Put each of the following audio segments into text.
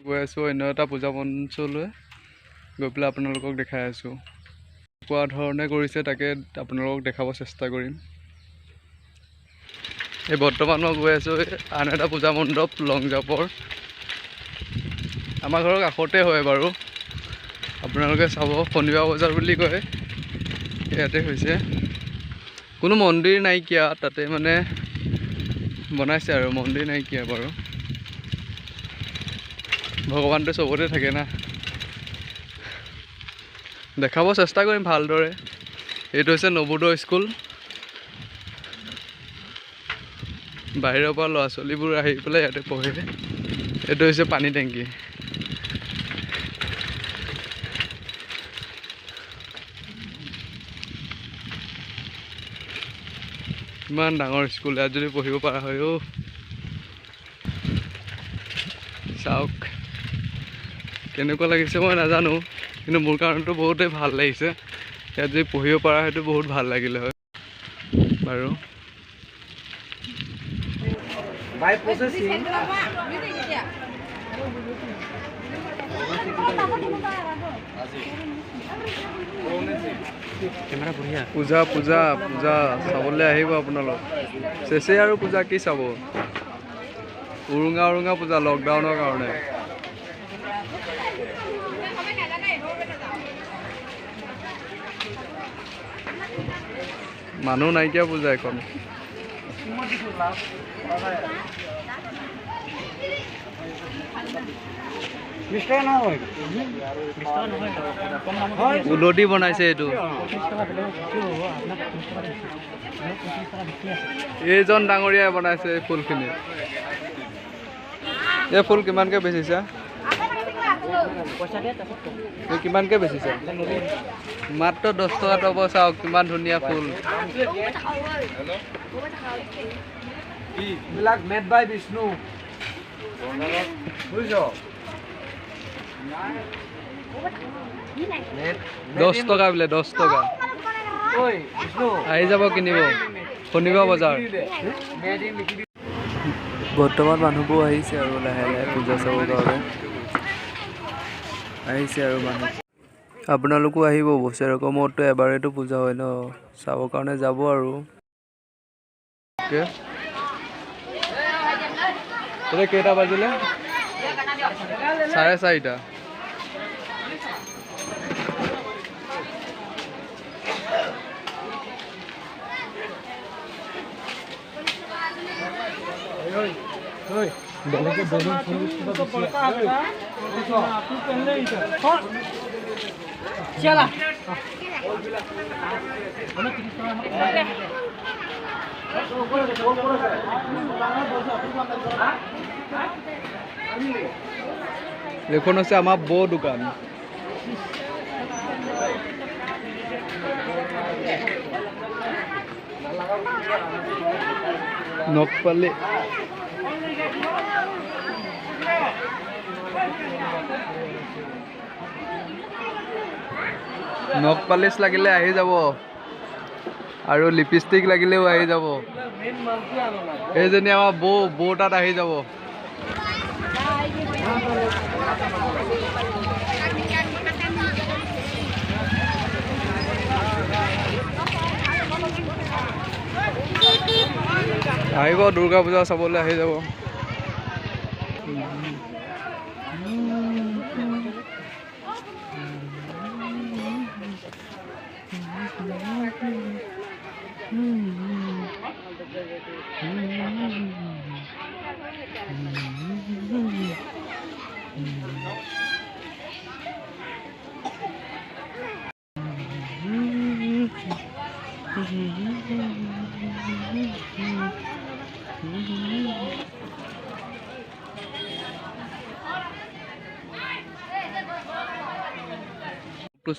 গৈ আছোঁ অন্য এটা পূজা মঞ্চলৈ, গৈ পেলাই আপোনালোকক দেখাই আছোঁ কোৱা ধৰণে কৰিছে, তাকে আপোনালোকক দেখাব চেষ্টা কৰিম। এই বৰ্তমান মই গৈ আছোঁ আন এটা পূজা মণ্ডপ লংজাপৰ, আমাৰ ঘৰৰ কাষতে হয় বাৰু, আপোনালোকে চাব। শনিবাৰ বজাৰ বুলি কয়, ইয়াতে হৈছে। কোনো মন্দিৰ নাইকিয়া তাতে, মানে বনাইছে আৰু, মন্দিৰ নাইকিয়া বাৰু। ভগৱানটো চবতে থাকে না। দেখাব চেষ্টা কৰিম ভালদৰে। এইটো হৈছে নৱোদয় স্কুল। বাহিৰৰ পৰা ল'ৰা ছোৱালীবোৰ আহি পেলাই ইয়াতে পঢ়ে। এইটো হৈছে পানী টেংকি। ইমান ডাঙৰ স্কুল, ইয়াত যদি পঢ়িব পৰা হয় অ'। চাওক কেনেকুৱা লাগিছে মই নাজানো, কিন্তু মোৰ কাৰণেতো বহুতেই ভাল লাগিছে। ইয়াত যদি পঢ়িব পৰা হয়তো বহুত ভাল লাগিলে হয় বাৰু। পূজা পূজা পূজা চাবলৈ আহিব আপোনালোক। চেচে আৰু পূজা কি চাব, উৰুঙা উৰুঙা পূজা লকডাউনৰ কাৰণে। মানুহ নাইকিয়া পূজা এখন। উলটি বনাইছে এইটো। এইজন ডাঙৰীয়াই বনাইছে এই ফুলখিনি। এই ফুল কিমানকে বেচিছা? কিমানকে বেচিছা? মাত্ৰ 10 টকাত পাব। চাওক কিমান ধুনীয়া ফুল। দহ টকা বোলে, 10 টকা। আহি যাব কিনিব, শনিবাৰ বজাৰ। বৰ্তমান মানুহবোৰ আহিছে আৰু লাহে লাহে পূজা চাবৰ কাৰণে আহিছে আৰু মানুহ। আপোনালোকো আহিব, বছৰেকৰ মূৰততো এবাৰেতো পূজা হয় ন, চাবৰ কাৰণে যাব আৰু। এতিয়া কেইটা বাজিলে? 4:30। এইখন হৈছে আমাৰ বৌ দোকান। নকপালি নখ পালিচ লাগিলে আহি যাব, আৰু লিপষ্টিক লাগিলেও আহি যাব। এইজনী আমাৰ বৌ, বৌ তাত আহি যাব। আহিব দুৰ্গা পূজা চাবলৈ আহি যাব।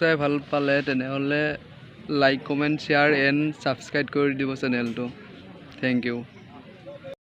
চাই ভাল পালে তেনেহ'লে like, comment, share and subscribe কৰি দিব চেনেলটো। Thank you.